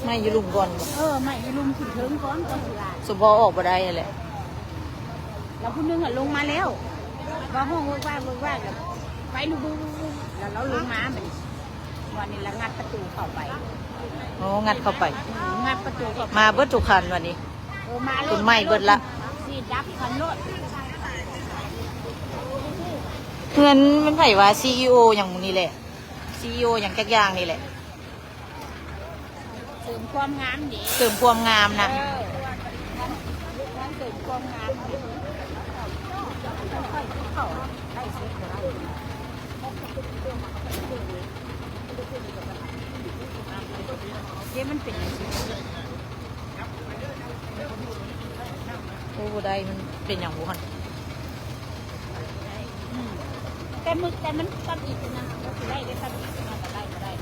ໄໝ້ຢູ່ລຸ່ມກ່ອນບໍ່? ເອີ ໄໝ້ຢູ່ລຸ່ມຂຶ້ນເທິງກ່ອນ ກ່ອນຊິລາດ. ສົມພໍອອກບໍ່ໄດ້ຫັ້ນແຫຼະ. ແລ້ວຜູ້ໜຶ່ງອະລົງມາແລ້ວ ວ່າຮ້ອງເວີກວາກເວີກວາກ ແລ້ວໄຟລຸບໆ ແລ້ວລາວລົງມາບັດນີ້ ວັນນີ້ລະງັດປະຕູເຂົ້າໄປ. ໂອ້ ງັດເຂົ້າໄປ. ອືມ ງັດປະຕູເຂົ້າໄປ. ມາເບິດທຸກຄັນວັນນີ້. ເອີ ມາໂລດ ໄໝ້ເບິດລະ. ສີດດັບຄັນໂລດ. ເຮືອນມັນໃຜວ່າ ຊີອີໂອ ຫຍັງນີ້ແຫຼະ ຊີອີໂອ ຫຍັງຈັກຢ່າງນີ້ແຫຼະ. ເສີມຄວາມງາມເດ້ ເສີມຄວາມງາມນະ. ເອີ ເສີມຄວາມງາມເດ້. ເດ້ ມັນເປັນຈັ່ງຊີ້. ໂອ້ ບໍ່ໄດ້ ມັນເປັນຫຍັງບໍ່ຫັ້ນ? ອືມ ແຕ່ມື້ ແຕ່ມັນຕັດອີກນະ ມັນຊິໄດ້ ໄດ້ຕັດອີກນະ ແຕ່ໄດ້ບໍ່ໄດ້.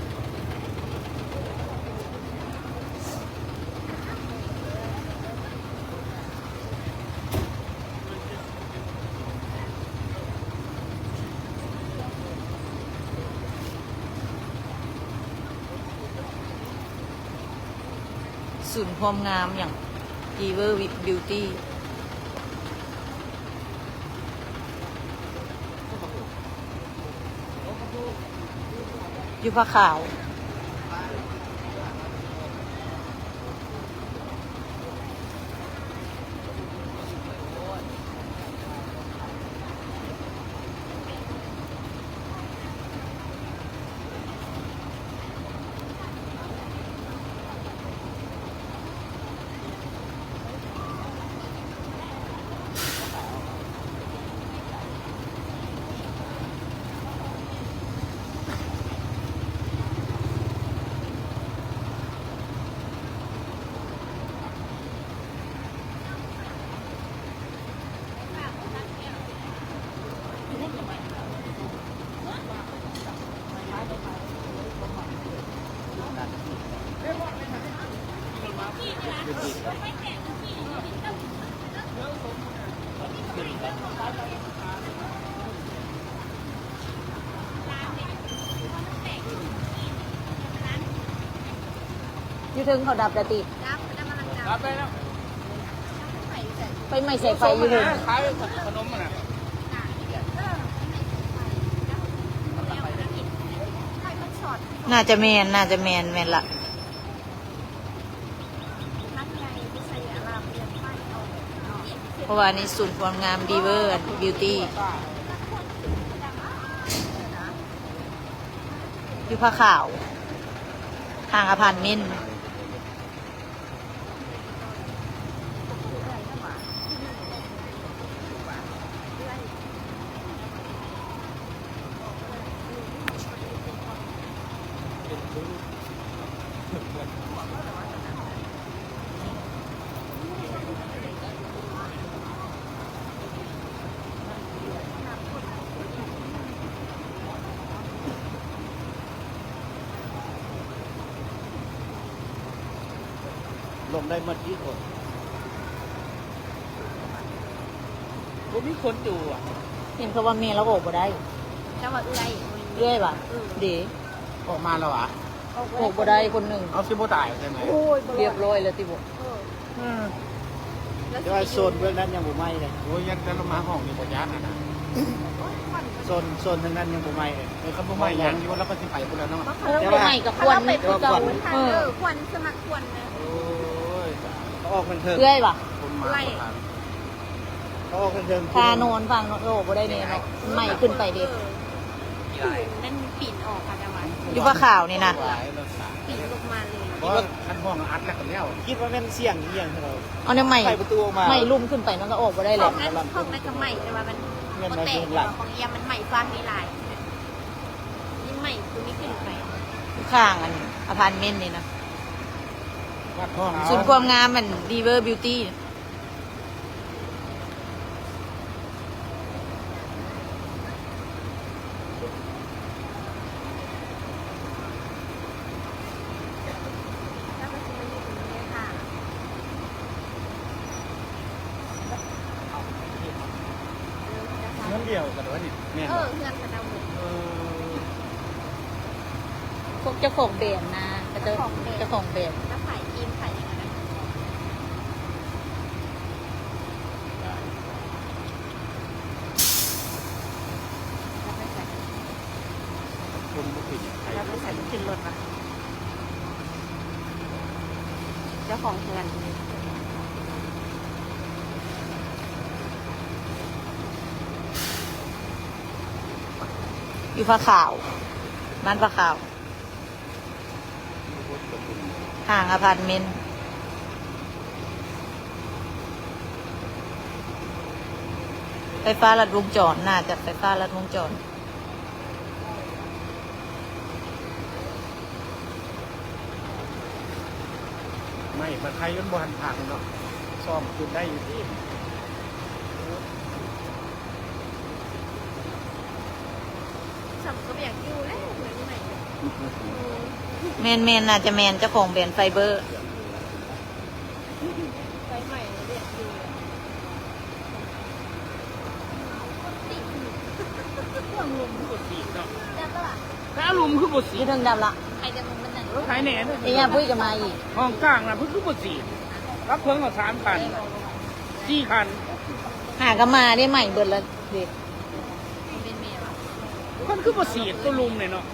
ສູນຄວາມງາມຫຍັງ River Beauty ຢູ່ຜາຂາວ. ຢູ່ເທິງເຂົາດັບແລ້ວຕິ? ດັບ ກຳລັງດັບ ດັບໄປແລ້ວ. ໄຟໃໝ້ສາຍໄຟຢູ່ເທິງ. ຂາຍຂະໜົມຫັ້ນນະ. ໜ້າຈະແມ່ນ ໜ້າຈະແມ່ນ ແມ່ນລະ. ເພາະວ່າອັນນີ້ສູນຄວາມງາມ River Beauty ຢູ່ຜາຂາວ ທາງອາພາດເມັນ. ລົງໄດ້ໝົດ ບໍ່ມີຄົນຢູ່ອະ. ເຫັນເຂົາວ່າແມ່ລາວອອກບໍ່ໄດ້. ເຈົ້າວ່າເອື້ອຍ ເອື້ອຍຫວາ? ເອີ ເດ້ ອອກມາແລ້ວຫວາ? ອອກບໍ່ໄດ້ຄົນໜຶ່ງ. ເອົາ ຊິບໍ່ຕາຍໃຊ່ໄໝ? ໂອ້ຍ ຮຽບຮ້ອຍແລ້ວຕິບໍ່? ເອີ ອືມ ແຕ່ວ່າໂຊນເບື້ອງນັ້ນຍັງບໍ່ໄໝ້ເດ້. ໂອ້ຍ ຍັງແຕ່ລະມາຫ້ອງນີ້ບໍ່ຢ້ານຫັ້ນນະ. ໂຊນ ໂຊນທາງນັ້ນຍັງບໍ່ໄໝ້ເດ້. ເອີ ຄັນບໍ່ໄໝ້ຍັງຢູ່ ລາວກໍຊິໄປພຸ້ນແລ້ວເນາະ. ແຕ່ວ່າໄໝ້ກໍຄວັນຄືເກົ່າ. ເອີ ຄວັນ ສະໝັກຄວັນນະ. ໂອ້ຍ ອອກເທິງໆ ເອື້ອຍຫວາ? ຄົນມາບໍ່ທັນ. ເຂົາອອກເທິງໆ ພານອນຟັງເນາະ. ໂອ້ ບໍ່ໄດ້ແນ່ເນາະ ໄໝ້ຂຶ້ນໄປເດ້. ມັນປີນອອກ ຢູ່ຜາຂາວນີ້ນະ ປີນລົງມາເລີຍ. ບໍ່ ຄັນຫ້ອງອັດແລ້ວກໍແລ້ວ. ຄິດວ່າແມ່ນສຽງອີ່ຫຍັງ. ເອົາແນວໄໝ້ ໄຂປະຕູອອກມາ ໄໝ້ລຸ້ມຂຶ້ນໄປ ມັນກໍອອກບໍ່ໄດ້ແຫຼະ. ຂອງນັ້ນ ຂອງນັ້ນກໍໄໝ້ ແຕ່ວ່າມັນບໍ່ແຕກ. ຂອງອີ່ຫຍັງມັນໄໝ້ຟາກນີ້ຫຼາຍ ນີ້ໄໝ້ຄືນີ້ຂຶ້ນໄປ ຂ້າງອັນອາພາດເມັນນີ້ນະ. ວັດຫ້ອງ ສູນຄວາມງາມ ອັນ River Beauty. ເຮືອນດຽວກັນວະນີ້ ແມ່ນບໍ່? ເອີ ເຮືອນເຂົາເຈົ້າໝົດ. ເອີ ພວກເຈົ້າຂອງແບຣນນະ ເຂົາເຈົ້າ ເຈົ້າຂອງແບຣນ ເຈົ້າຂອງແບຣນ ລະຂາຍ ເຈົ້າຂອງເຮືອນ ຢູ່ຜາຂາວ ບ້ານຜາຂາວ ຫ່າງອາພາດເມັນ ໄຟຟ້າລັດວົງຈອນ ໜ້າຈະໄຟຟ້າລັດວົງຈອນ. ໄມ້ມາໄທມັນບໍ່ທັນພັງເນາະ ສ້ອມຂຶ້ນໄດ້ຢູ່ຕິ ສ່ຳກໍບໍ່ຢາກຢູ່ແລ້ວເຮືອນໃໝ່. ແມ່ນໆ ໜ້າຈະແມ່ນເຈົ້າຂອງແບຣນໄຟເບີ. ໄຟໄໝ້ເລີຍ ເລື່ອງລົມຄືບໍ່ສີດເນາະ ແຕ່ອາລົມຄືບໍ່ສີດ ຢູ່ເທິງດັບລະ ໃຜແນ່ເດີ ອີຫຍັງ ປຸ້ຍກໍມາອີກ ຫ້ອງກາງນະ ເພິ່ນຄືບໍ່ສີດ ດັບເພີງເອົາສາມຄັນ ສີ່ຄັນ ຫາກໍມາໄດ້ໃໝ່ເບິດລະເດ. ມັນຄືບໍ່ສີດຕົວລຸມນີ້ເນາະ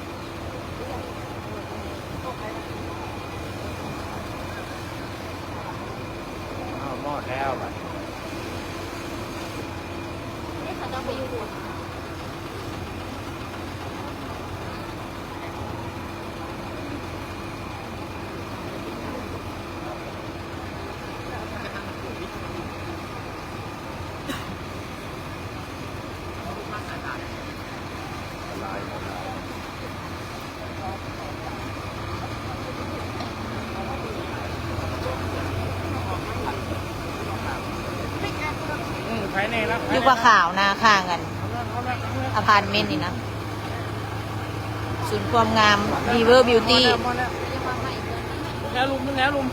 ອ້າວ ມອດແລ້ວບັດນີ້ ເດ້ ເຂົາເຈົ້າໄປຢູ່ພຸ້ນ. ຢູ່ຜາຂາວນະ ຂ້າງກັນ ອາພາດເມັນນີ້ນະ ສູນຄວາມງາມ River Beauty ແລ້ວ ລຸມ ແລ້ວ ລຸມ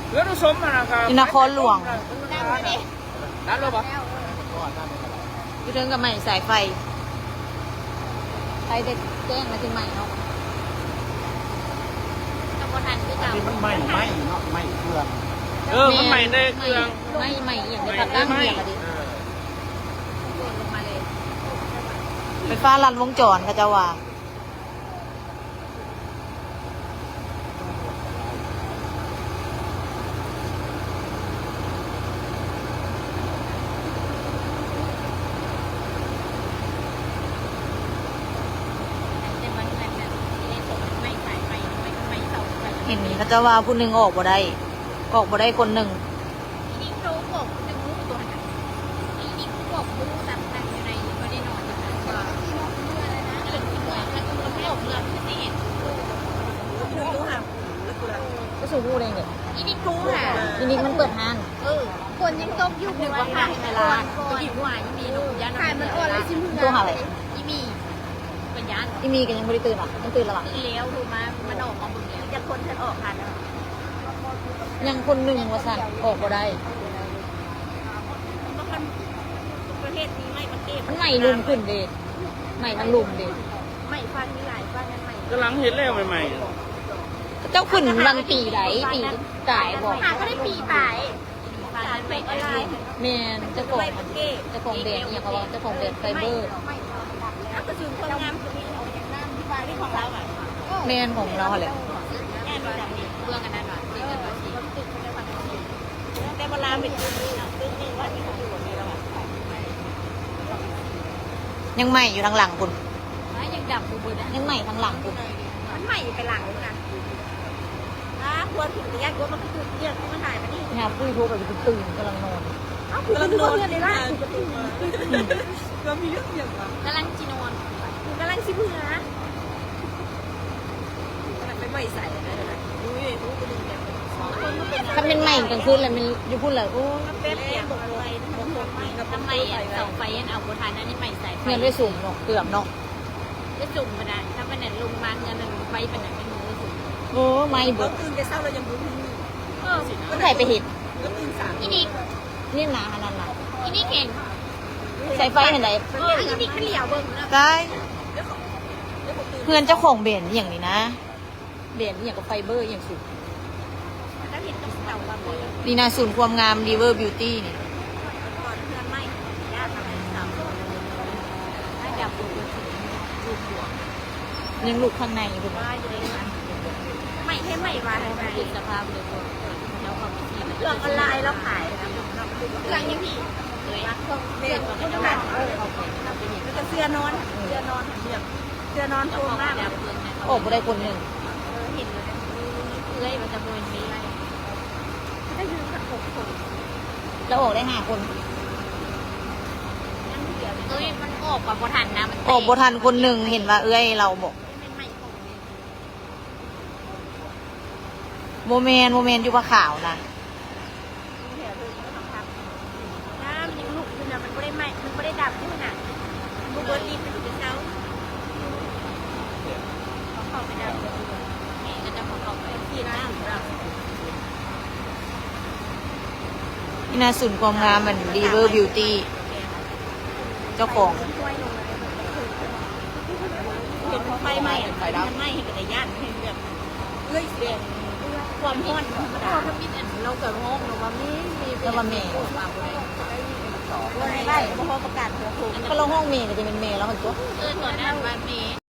ເຮືອນອຸສົມຫັ້ນນະ ຢູ່ນະຄອນຫຼວງ ຕັດແລ້ວບໍ່? ຢູ່ເທິງກໍໄໝ້ສາຍໄຟ ໄຟແຕ່ແຈ້ງແລ້ວຊິໄໝ້ເນາະ ກໍບໍ່ທັນຄືເກົ່າ ອັນນີ້ມັນໄໝ້ໄມ້ເນາະ ໄມ້ເຄື່ອງ ເອີ ມັນໄໝ້ແຕ່ເຄື່ອງ ໄໝ້ ໄໝ້ອີ່ຫຍັງ ໄໝ້ ໄຟຟ້າລັດວົງຈອນເຂົາເຈົ້າວ່າ. ເຫັນເຂົາເຈົ້າວ່າຜູ້ໜຶ່ງອອກບໍ່ໄດ້ ອອກບໍ່ໄດ້ຄົນໜຶ່ງ. ອີນິກໂທບອກ ບໍ່ຮູ້ຕົວນັ້ນ ອີນິກບອກບໍ່ຮູ້ ສຳຄັນຢູ່ໃນ ບໍ່ໄດ້ນອນຢູ່ຫັ້ນ ກຳລັງຊິເມືອແລ້ວນະ ກຳລັງຊິເມືອ ແລ້ວກໍບໍ່ອອກເມືອ ຄືຊິເຫັນ ກໍສູງຮູ້ໄດ້ເດ ອີນິກໂທຫາ ອີນິກມັນເປີດຮ້ານ ເອີ ຝົນຍັງຕົກຢູ່ ເພາະວ່າ ເວລາ ໄປກິນຫວານມີເນາະ ຢ້ານ ຂາຍມັນອ່ອນແລ້ວຊິເມືອ ໂທຫາໃຜ? ອີມີ ເພິ່ນຢ້ານ ອີມີກໍຍັງບໍ່ໄດ້ຕື່ນຫວາ? ມັນຕື່ນແລ້ວຫວາ? ຕື່ນແລ້ວ ໂທມາ ມັນອອກມາເບິ່ງແລ້ວ ຈັກຄົນທັນອອກທັນ ຍັງຄົນໜຶ່ງວ່າຊັ້ນ ອອກບໍ່ໄດ້ ປະເທດນີ້ໄໝ້ປະເທດ ມັນໄໝ້ລຸມຂຶ້ນເດ ໄໝ້ທາງລຸ່ມເດ ໄໝ້ຝັ່ງນີ້ຫຼາຍ ຝັ່ງນັ້ນໄໝ້ ກຳລັງເຮັດແລ້ວໃໝ່ໆ ເຈົ້າຂຶ້ນວັນປີໃດ? ປີກາຍບໍ່? ຫາກໍໄດ້ປີປາຍ ແມ່ນ ເຈົ້າຂອງ ເຈົ້າຂອງແບຣນອີ່ຫຍັງ ເຂົາວ່າເຈົ້າຂອງແບຣນໄຟເບີ ແມ່ນຂອງລາວຫັ້ນແຫຼະ ເບື້ອງອັນນັ້ນວ່າ ເບື້ອງອັນນັ້ນວ່າ ແຕ່ວ່າລາວເປັນຕຶກນີ້ເນາະ ຕຶກນີ້ວ່າມີຂະບວນນີ້ແລ້ວ ຍັງໄໝ້ຢູ່ທາງຫຼັງພຸ້ນ ຍັງດັບບໍ່ເບິດ ຍັງໄໝ້ທາງຫຼັງພຸ້ນ ມັນໄໝ້ໄປຫຼັງພຸ້ນນະ. ອ້າ ຄວນຖືກຍາກ ຄວນມັນຄືຖືກເລື່ອງທີ່ມັນຫາຍໄປນີ້ ຍາປຸ້ຍໂທໄປ ຕື່ນ ກຳລັງນອນ ເອົ້າ ກຳລັງນອນ ເຮືອນໃນລານ ກໍມີເລື່ອງຫຍັງວະ ກຳລັງຊິນອນ ກຳລັງຊິເມືອ ໄປໄຫວ້ໃສ ຄັນແມ່ນໄໝ້ກາງຄືນແລ້ວ ແມ່ນຢູ່ພຸ້ນແຫຼະ ໂອ້ຍ ແປບດຽວ ທຳໄມອັນເສົາໄຟອັນເອົາບໍ່ທັນ ອັນນີ້ໄໝ້ສາຍໄຟ ເຮືອນໄວ້ສູງເນາະ ເກືອບເນາະ. ໄປສູງປານນັ້ນ ຖ້າປານນັ້ນລົງມາເຮືອນນັ້ນໄວປານນັ້ນ ໄປເມືອໄປສູງ ໂອ້ ໄໝ້ເບິດ ຕື່ນແຕ່ເຊົ້າແລ້ວຍັງບໍ່ຮູ້ ເອີ ມັນໃຜໄປເຮັດ ກໍຕື່ນສາຍ ອີນິກ ນີ້ນະ ອັນນັ້ນນະ ອີນິກເຫັນ ສາຍໄຟຫັ້ນໃດ ເອີ ອີນິກໄປຫຼຽວເບິ່ງ ຕາຍ ເຮືອນເຈົ້າຂອງແບຣນອີ່ຫຍັງນີ້ນະ ແບຣນອີ່ຫຍັງກໍໄຟເບີອີ່ຫຍັງສຸ ນີ້ນະ ສູນຄວາມງາມ River Beauty ນີ້ ເຮືອນໃໝ່ ຍາກນຳເສົາ ໜ້າຈະບໍ່ເປັນສູນ ສູນຫຼວງ ຍັງລຸກຂ້າງໃນຢູ່ພຸ້ນ. ໄໝ້ແທ້ໄໝ້ວ່າ ເປັນສະພາບເລີຍ ເຄື່ອງອອນລາຍລາວຂາຍ ເຄື່ອງຫຍັງພີ່? ເອີຍ ເຄື່ອງ ເອີຍ ແລ້ວກໍເສື້ອນອນ ເສື້ອນອນ ເສື້ອນອນໂທນມາກ ອອກບໍ່ໄດ້ຄົນໜຶ່ງ. ເອີ ເຫັນແລ້ວ ເອື້ອຍວ່າຈະບໍ່ແມ່ນເອື້ອຍ ລາວອອກໄດ້ຫ້າຄົນ. ເອີຍ ມັນອອກມາບໍ່ທັນນະ ມັນ ອອກບໍ່ທັນຄົນໜຶ່ງ ເຫັນວ່າເອື້ອຍລາວບອກ. ບໍ່ແມ່ນ ບໍ່ແມ່ນ ຢູ່ຜ້າຂາວນະ. ນ້ຳຍັງລຸກຢູ່ນະ ມັນບໍ່ໄດ້ໄໝ້ ມັນບໍ່ໄດ້ດັບຢູ່ນະ ມັນບໍ່ເບີດລິດ ມັນຊິໄປເຊົາ. ເຂົາເຂົ້າໄປດັບ ແມ່ກໍຈະເຂົ້າໄປ ທີ່ນ້ຳ ນີ້ນະ ສູນຄວາມງາມ ອັນ River Beauty ເຈົ້າຂອງ ເຫັນໄຟໄໝ້ ໄຟໄໝ້ເຮັດໃຫ້ຢ້ານ ເຫັນແບບ ເອື້ອຍ ແດງ ຄວາມຮ້ອນທຳມະດາ. ທຳອິດອັນ ລາວກໍຮ້ອງເນາະວ່າແມ່ ແມ່ ແລ້ວວ່າແມ່ ບໍ່ພໍປະກາດຕົວໂຕ ກໍລາວຮ້ອງແມ່ກໍຈະແມ່ນແມ່ລາວຫັ້ນຕົວະ. ເອີ ຕອນນັ້ນວ່າແມ່